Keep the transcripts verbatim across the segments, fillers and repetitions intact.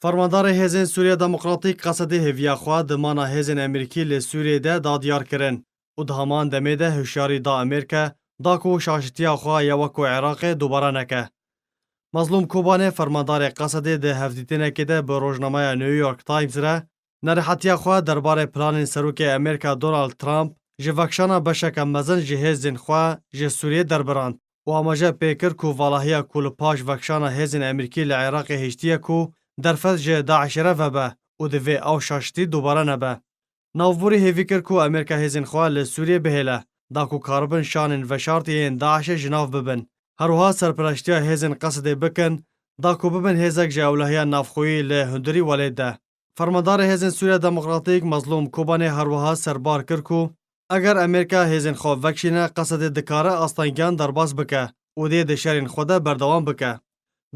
Fermandarê Hêzên Sûriya Demokratîk Qesedê hêviya xwe di mana hêzên Amerîkî li Sûriyê de da diyar kirin û di heman demê de hişyarî da Amerîka da ku şaşitiya xwe ya wek ku Iraqê dubare neke. Mazlûm Kobanê, fermandarê Qesedê, di hevdîtinekê de bi rojnameya New York Times re nerehetiya xwe derbarê planên Serokê Amerîka Donald Trump ji vekişana beşeke mezin ji hêzên xwe ji Sûriyê derbirand û amaje pê kir ku valahiya ku li paş vekişana hêzên Amerîkî li Iraqê hiştiye ku derfet ji DAIŞê re vebe û divê ew şaşitî dubare nebe. Navborî hêvî kir ku Amerîka hêzên xwe li Sûriyê bihêle, da ku karibin şanên veşartî yên DAIŞê ji nav bibin. Her wiha serpereştiya hêzên Qesedê bikin, da ku bibin hêzek ji ewlehiya navxweyî li hundirî welêt de. Fermandarê Hêzên Sûriya Demokratîk Mazlûm Kobanê her wiha serbar kir ku eger Amerîka hêzên xwe vekişîne, Qesedê dikare astengiyan derbas bike û dê di şerên xwe de berdewam bike.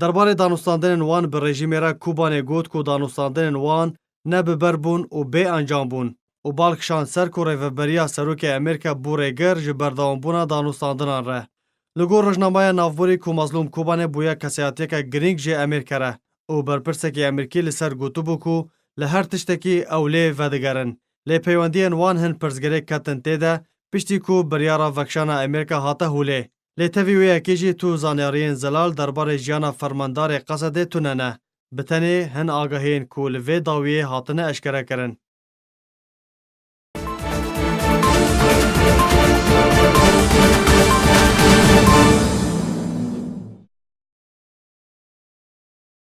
Derbarê danûstandinên wan bi rejîmê re Kobanê got ku danûstandinên wan ne bi ber bûn û bê encam bûn û bal kişand ser ku rêveberiya serokê Amerîka bû rêgir ji berdewambûna danûstandinan re. Li gor rojnameya navborî ku Mazlûm Kobanê bûye kesayetiyeke girîng ji Amerîka re û berpirsekî Amerîkî li ser gotibû ku li her tiştekî ew lê vedigerin. Lê peywendiyên wan hin pirsgirêk ketin tê de, piştî ku biryara vekişana Amerîka hate holê. Lê tevî wê yekê jî tu zanyariyên zelal derbarê jiyana fermandarê Qesedê tune ne. Bi tenê hin agahiyên ku li vê dawiyê hatine eşkere kirin.